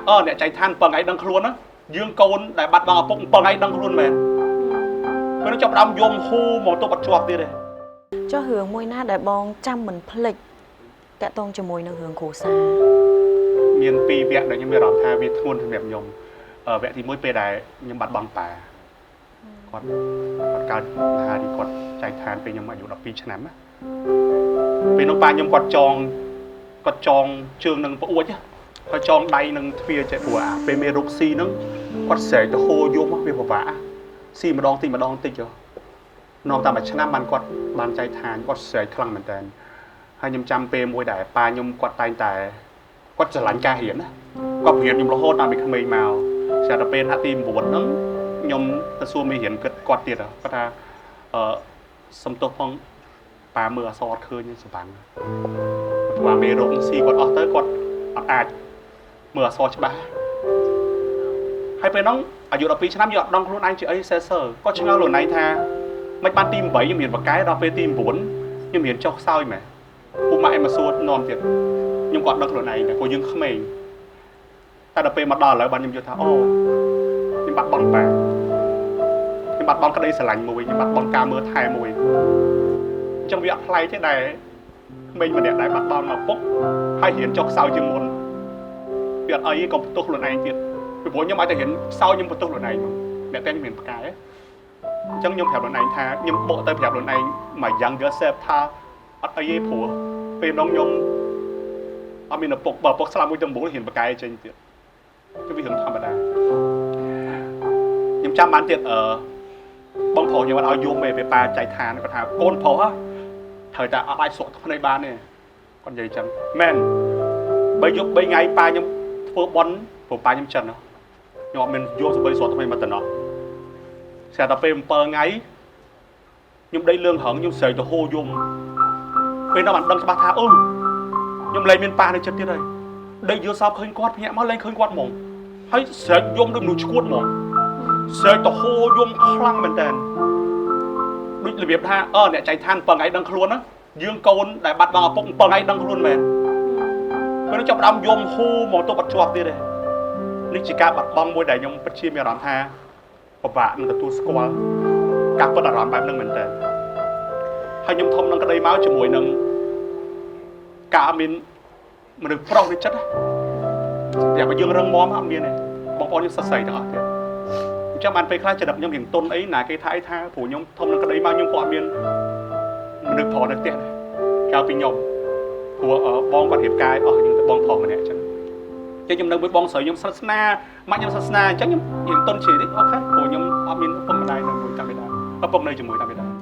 អឺអ្នកចៃឋាន7ថ្ងៃដឹងខ្លួនណាយើងកូនដែលបាត់បង់ឪពុក7ថ្ងៃដឹងខ្លួនមែនពេលនោះចាប់ផ្ដើមយំហ៊ូមកទប់អត់ជាប់ទៀតទេ ចុះរឿងមួយណាដែលបងចាំមិនភ្លេចតាក់ទងជាមួយនឹងរឿងគ្រួសារ មានពីរវគ្គដែលខ្ញុំមានអារម្មណ៍ថាវាធ្ងន់សម្រាប់ខ្ញុំវគ្គទី1ពេលដែលខ្ញុំបាត់បង់ប៉ាគាត់គាត់កើតមហារីគាត់ចែកឋានពេលខ្ញុំអាយុ12ឆ្នាំណាពេលនោះប៉ាខ្ញុំគាត់ចងគាត់ចងជើងនឹងប្អួចណាគាត់ចងដៃនឹងទ្វារចេះព្រោះអាពេលមេរោគស៊ីហ្នឹងគាត់ស្រែកទៅហូរយំវាពិបាកស៊ីម្ដងតិចម្ដងតិចហ៎នាំតាមមួយឆ្នាំបានគាត់បានចែកឋានគាត់ស្រែកខ្លាំងមែនតើហើយខ្ញុំចាំពេលមួយដែលប៉ាខ្ញុំគាត់តែងតែគាត់ស្រឡាញ់ការរៀនណាគាត់រៀនខ្ញុំរហូតតាមពីក្មេងមកស្រាប់តែពេលថ្នាក់ទី9ហ្នឹងខ្ញុំទៅសួរមេរៀនគិតគាត់ទៀតគាត់ថាអឺសំទោសផងប៉ាមើលអក្សរអត់ឃើញសបាំងព្រោះមេរោគស៊ីគាត់អស់ទៅគាត់អត់អាចមើលអក្សរច្បាស់ហើយពេលហ្នឹងអាយុ12ឆ្នាំយកអត់ដឹងខ្លួនឯងជាអីសេសើគាត់ឆ្ងល់ខ្លួនឯងថាមិនបានទី8ខ្ញុំរៀនបកែដល់ពេលទី9ខ្ញុំរៀនចុះខ្សោយមែនពុកម៉ាក់ឯងមកសួរនាំទៀតខ្ញុំក៏អត់ដឹងខ្លួនឯងដែរព្រោះយើងក្មេងតែដល់ពេលមកដល់ឥឡូវបានខ្ញុំយល់ថាអូខ្ញុំបាត់បង់ប៉ាខ្ញុំបាត់បង់ក្តីស្រឡាញ់មួយខ្ញុំបាត់បង់ការមើលថែមួយអញ្ចឹងវាអត់ប្លែកទេដែលក្មេងម្នាក់ដែលបាត់បង់ឪពុកហើយរៀនចុះខ្សោយជាងមុនវាអត់អីទេក៏បន្ទោសខ្លួនឯងទៀតពីព្រោះខ្ញុំអាចតែរៀនខ្សោយខ្ញុំបន្ទោសខ្លួនឯងមកអ្នកតែខ្ញុំរៀនផ្កាយអញ្ចឹងខ្ញុំប្រាប់ខ្លួនឯងថាខ្ញុំបកទៅប្រាប់ខ្លួនឯងមក younger self ថាអត់អីទេព្រោះពេលនោះខ្ញុំអត់មានឪពុកបើឪពុកស្លាប់មួយទៅមូលរៀនបកែចេញទៀតគឺវារឿងធម្មតាខ្ញុំចាំបានទៀតអឺបងប្រុសខ្ញុំអត់ឲ្យយំទេពេលប៉ាចែកឋានគាត់ថាកូនប្រុសត្រូវតែអត់អាចស្រក់ទឹកភ្នែកបានទេគាត់និយាយចឹងមែន3យប់3ថ្ងៃប៉ាខ្ញុំធ្វើបន់ព្រោះប៉ាខ្ញុំចិនខ្ញុំអត់មានយំសម្បីស្រក់ទឹកភ្នែកមកតំណោះស្រាប់តែពេល7ថ្ងៃខ្ញុំដេកលឿងហឹងខ្ញុំស្រែកទៅហូរយំពេលនោះបានដឹងច្បាស់ថាអឺខ្ញុំលែងមានប៉ានៅចិត្តទៀតហើយដេកយល់សោបឃើញគាត់ភ្ញាក់មកលែងឃើញគាត់ហ្មងហើយស្រែកយំដូចមនុស្សឈួតហ្មងស្រែកទៅហូរយំខ្លាំងមែនតើដូចរបៀបថាអឺអ្នកចៃឋាន7ថ្ងៃដឹងខ្លួនណាយើងកូនដែលបាត់បង់ឪពុក7ថ្ងៃដឹងខ្លួនមែនពេលនោះចាប់ផ្ដើមយំហ៊ូមកទប់អត់ជាប់ទៀតទេនេះជាការបាត់បង់មួយដែលខ្ញុំពិតជាមានអារម្មណ៍ថាពិបាកនឹងទទួលស្គាល់ការពិតអារម្មណ៍បែបហ្នឹងមែនតើហើយខ្ញុំធំនឹងក្តីមកជាមួយនឹងការមានមនុស្សប្រុសនៅចិត្តណាសម្រាប់ឲ្យយើងរឹងមាំអត់មានទេបងប្អូនយើងសរសៃទាំងអស់ទៀតអញ្ចឹងបានពេលខ្លះចិត្តខ្ញុំរៀងតុនអីណាគេថាអីថាព្រោះខ្ញុំធំនឹងក្តីមកខ្ញុំក៏អត់មានមនុស្សប្រុសនៅផ្ទះដែរកាលពីខ្ញុំព្រោះបងគាត់រៀបការអស់ខ្ញុំទៅបងប្រុសម្នាក់អញ្ចឹងចឹងខ្ញុំនៅមួយបងស្រីខ្ញុំស្និទ្ធស្នាលម៉ាក់ខ្ញុំស្និទ្ធស្នាលអញ្ចឹងខ្ញុំរៀងតុនជ្រីតិច OK ព្រោះខ្ញុំអត់មានឪពុកម្ដាយនៅមួយតាមពីដើមឪពុកនៅជាមួយតាមពីដើម។